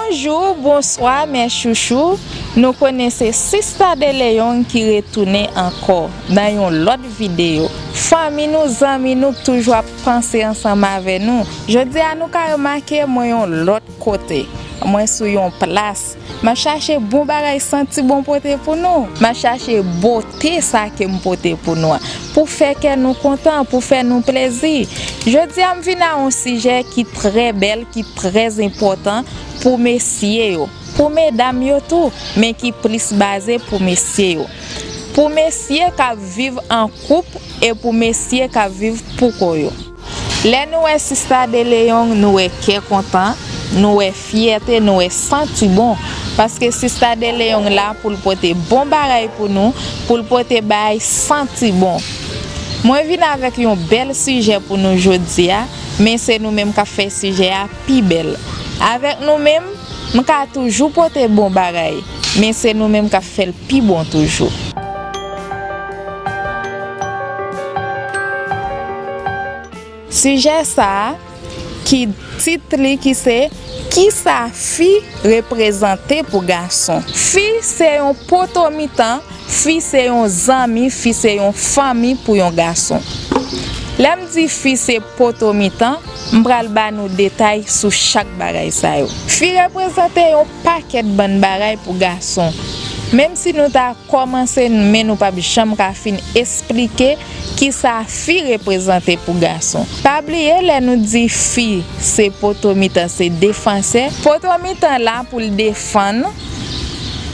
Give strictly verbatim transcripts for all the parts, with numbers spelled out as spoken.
Bonjou, bonswa, mè chouchou. Nou konnen se Sista De Leon ki retounen ankò nan yon lòt videyo. Fanmi nou, zanmi nou k toujou ap panse ansanm avè nou. Jodi a nou ka remake mwen yon lòt kote. Mwen sou yon plas. M ap chache bon bagay santi bon pote pou nou. M ap chache bote sa ke m pote pou nou an. Pou fè kè nou kontan, pou fè nou plezi. Jodi a m vin a yon sijè ki trè bèl, ki trè enpòtan pou mesye yo. Pou medam yo tou, men ki plis baze pou mesye yo. Pou mesye k ap viv an koup e pou mesye k ap viv pou kò yo. Lè nou wè Sista De Leon, nou wè kè kontan, nou wè fyète, nou wè santi bon. Paske Sista De Leon la pou l pote bon bagay pou nou, pou l pote bagay santi bon. Mwen vin avèk yon bèl sijè pou nou jodi a, men se nou menm k ap fè sijè a pi bèl. Avèk nou menm, m ka toujou pote bon bagay, men se nou menm k ap fè l pi bon toujou. Sijè sa a, ki tit li ki se, kisa fi reprezante pou gason? Fi se yon poto mitan, fi se yon zanmi, fi se yon fanmi pou yon gason. Lè m di fi se poto mitan, m pral ba nou detay sou chak bagay sa yo. Fi reprezante yon pakèt bann bagay pou gason. Menm si nou ta kòmanse, men nou p ap janm ka fin esplike kisa fi reprezante pou gason. Pa bliye, lè nou di fi se poto mitan, se defansè. Poto mitan la pou l defann,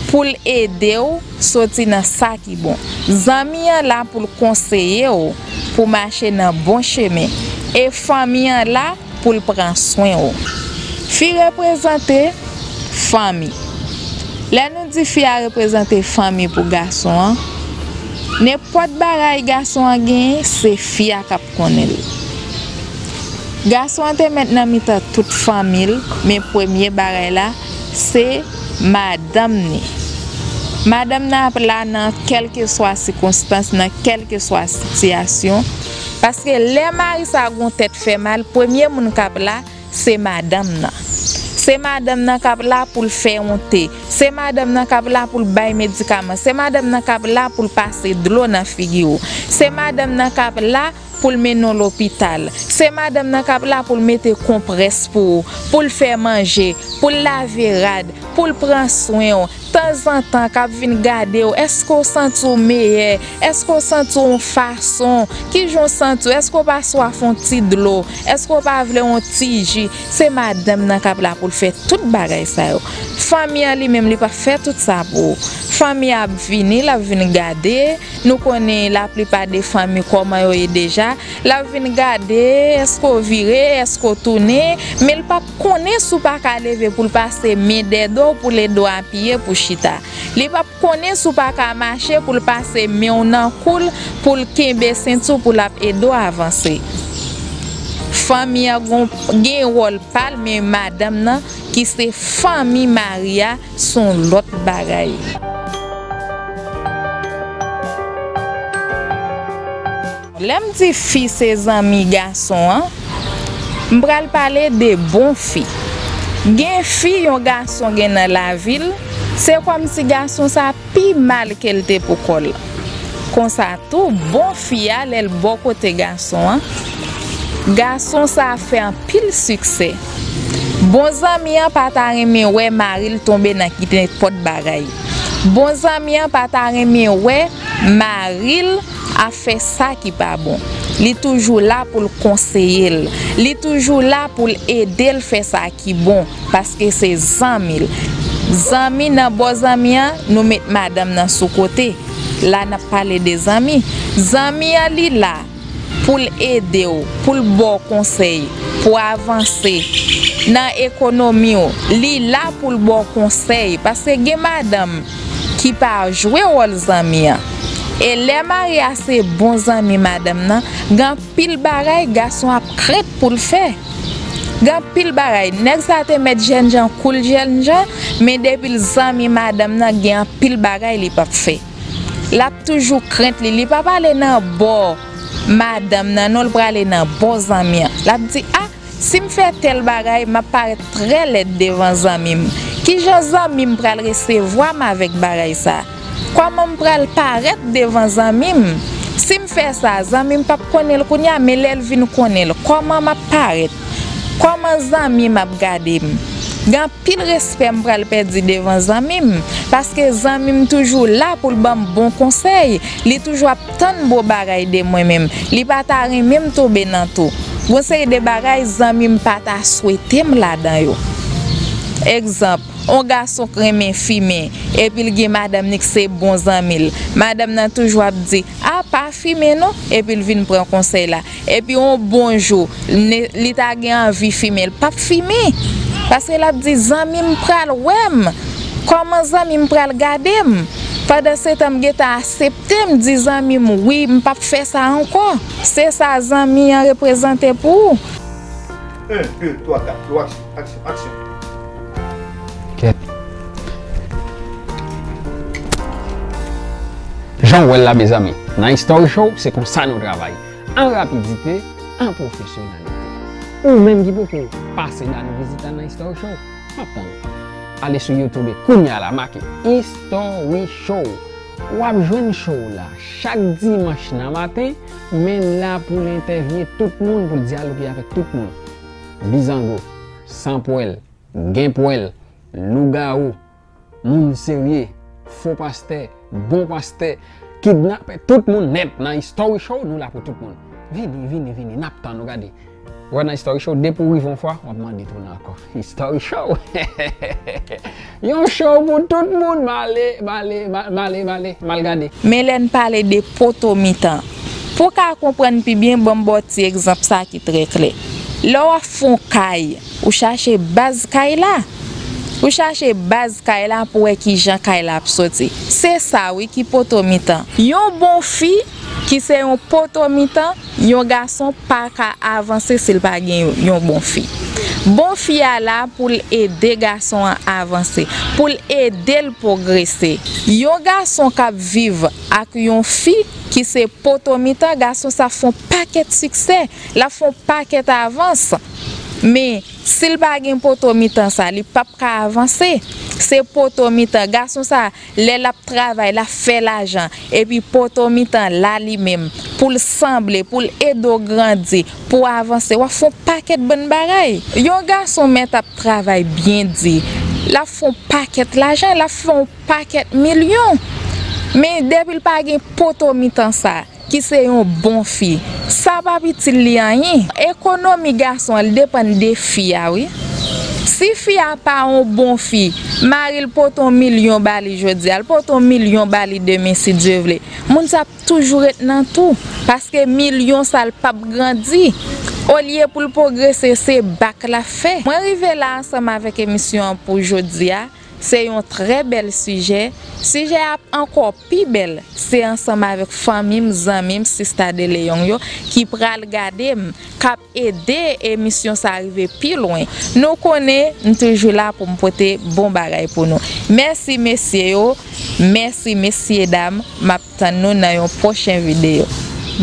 pou l ede w soti nan sa ki bon. Zanmi an la pou l konseye w, pou w mache nan bon chemen. E fanmi an la pou l pran swen w. Fi reprezante fanmi. Lè nou di fi a reprezante fanmi pou gason an, nenpòt bagay gason an genyen, se fi a k ap konnen l. Gason an te mèt nan mitan tout fanmi l, men premye bagay la, se madanm ni. Madanm nan ap la nan kèlkeswa sikonstans, nan kèlkeswa sitiyasyon. Paske lè mari sa gon tèt fè mal, premye moun k ap la, se madanm nan. Se madanm nan k ap la pou l fè yon te. Se madanm nan k ap la pou l bay medikaman. Se madanm nan k ap la pou l pase dlo nan figi w. Se madanm nan k ap la pou l mennen w lopital. Se madanm nan k ap la pou l mete konprès pou ou, pou l fè manje, pou l lave rad, pou l pran swen w, tanzantan k ap vin gade w, èske w santi w meyè, èske w santi w yon fason, kijan w santi w, èske w pa swaf yon ti dlo, èske w pa vle yon ti ji, se madanm nan k ap la pou l fè tout bagay sa yo. Fanmi an li menm, li p ap fè tout sa pou ou. Fanmi an ap vini, l ap vin gade. Nou konnen laplipa de fanmi kòman yo ye deja. L ap vin gade, èske w vire, èske w tounen, men l p ap konnen si w pa ka leve pou l pase men dèyè do w, pou l ede w apiye, pou chita. Li p ap konnen si w pa ka mache pou l pase men w nan kou l, pou l kenbe senti w, pou l ap ede w avanse. Fanmi an gon, gen wòl pa l, men madanm nan, ki se fanmi mari a, se yon lòt bagay. Lè m di fi se zanmi gason an, m pral pale de bon fi. Gen fi yon gason gen nan lavi l, se kòmsi gason sa pi mal ke l te pou kò l. Konsa tou, bon fi a, lè l bò kote gason an, gason sa fè anpil siksè. Bon zanmi an pa ta renmen wè mari l tonbe nan ki nenpòt bagay. Bon zanmi an pa ta renmen wè mari l ap fè sa ki pa bon. Li toujou la pou l konseye l. Li toujou la pou l ede l fè sa ki bon, paske se zanmi l. Zanmi, nan bò zanmi an, nou met madanm nan sou kote. La, n ap pale de zanmi. Zanmi an, li la pou l ede w, pou l ba w konsèy, pou w avanse nan ekonomi w. Li la pou l ba w konsèy, paske gen madanm ki pa jwe wòl zanmi an. E lè mari a se bon zanmi madanm nan, gen anpil bagay gason ap krent pou l fè. Gen anpil bagay. Nèg sa te mèt jènjan kou l jènjan, men depi l zanmi madanm nan, gen anpil bagay li p ap fè. L ap toujou krent li. Li p ap ale nan bò madanm nan, non, l prale nan bò zanmi an. L ap di, a, Si m fè tèl bagay, m ap parèt trè lèd devan zanmi m. Kijan zanmi m pral resevwa m avèk bagay sa? Kòman m pral parèt devan zanmi m? Si m fè sa, zanmi m p ap konnen l kounye a, men lè l vin konnen l, kòman m ap parèt? Kòman zanmi m ap gade m? Gen anpil respè m pral pèdi devan zanmi m, paske zanmi m toujou la pou l ban m bon konsèy, li toujou ap tann bon bagay de mwen menm, li pa ta renmen m tonbe nan tou. Gon seri de bagay zanmi m pa ta swete m ladan yo. Egzanp, on gason k renmen fimen, epi l gen madanm li k se bon zanmi l. Madanm nan toujou ap di, "A, pa fimen non," epi l vin pran konsèy la. Epi on bon jou, ne- li ta gen anvi fimen, l p ap fimen. Paske l ap di, "Zanmi m pral wè m. Kòman zanmi m pral gade m?" Pandan se tan, m gentan asepte, m di zanmi m, "Wi, m p ap fè sa ankò." Se sa zanmi an reprezante pou ou. En, de, twa, kat, yo, aksyon, aksyon, aksyon. Kèt. Jan w wè l la, mezanmi, nan History Show, se konsa nou travay. An rapidite, an pwofesyonalite. Ou menm ki poko pase ba nou vizit la nan History Show, m ap tann ou. Ale sou YouTube kounya la, make History Show. W ap jwenn show la chak dimanch nan maten, men l la pou l entèvyouwe tout moun, pou l dyaloge avèk tout moun. Bizango, san pwèl, gen pwèl, lougawou, moun serye, fo pastè, bon pastè, kidnapè, tout moun nèt nan History Show, nou la pou tout moun. Vini, vini, vini, n ap tann ou, gade. Ou wè nan History Show, depi w rive yon fwa, w ap mande tounen ankò. History Show! Yon show pou tout moun, m ale, m ale, m ale, m ale, m ale, m al gade. Men lè n pale de poto mitan, pou w ka konprann pi byen, ban m ba w ti egzanp sa ki trè klè. Lè w ap fè yon kay, ou chache baz kay la. Ou chache baz kay la pou wè kijan kay la ap soti. Se sa wi ki poto mitan. Yon bon fi ki se yon poto mitan, yon gason pa ka avanse si l pa gen yon bon fi. Bon fi a la pou l ede gason an avanse, pou l ede l pwogrese. Yon gason k ap viv ak yon fi ki se poto mitan, gason sa fè yon pakèt siksè, l ap fè yon pakèt avans. Men, si l pa gen poto mitan sa, li p ap ka avanse. Se poto mitan, gason sa, lè l ap travay, l ap fè lajan, epi poto mitan la li menm, pou l sanble, pou l ede w grandi, pou w avanse, w ap fè yon pakèt bann bagay. Yon gason mèt ap travay byen di, l ap fè yon pakèt lajan, l ap fè yon pakèt milyon. Men depi l pa gen poto mitan sa, ki se yon bon fi, sa p ap itil li anyen. Ekonomi gason an, li depann de fi a, wi. Si fi a pa yon bon fi, mari l pote yon milyon ba li jodi a, l pote yon milyon ba li demen, si Dye vle, moun sa ap toujou ret nan tou, paske milyon sa l p ap grandi. Olye pou l pwogrese, se bak l ap fè. Mwen rive la ansanm avèk emisyon an pou jodi a. Se yon trè bèl sijè. Sijè a ap ankò pi bèl. Se ansanm avèk fanmi m, zanmi m, Sista De Leon yo ki pral gade m, k ap ede emisyon sa rive pi lwen. Nou konnen m toujou la pou m pote bon bagay pou nou. Mèsi mesye yo, mèsi mesyedam, m ap tann nou nan yon pwochen videyo.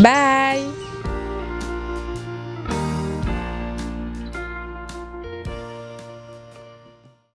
Bye!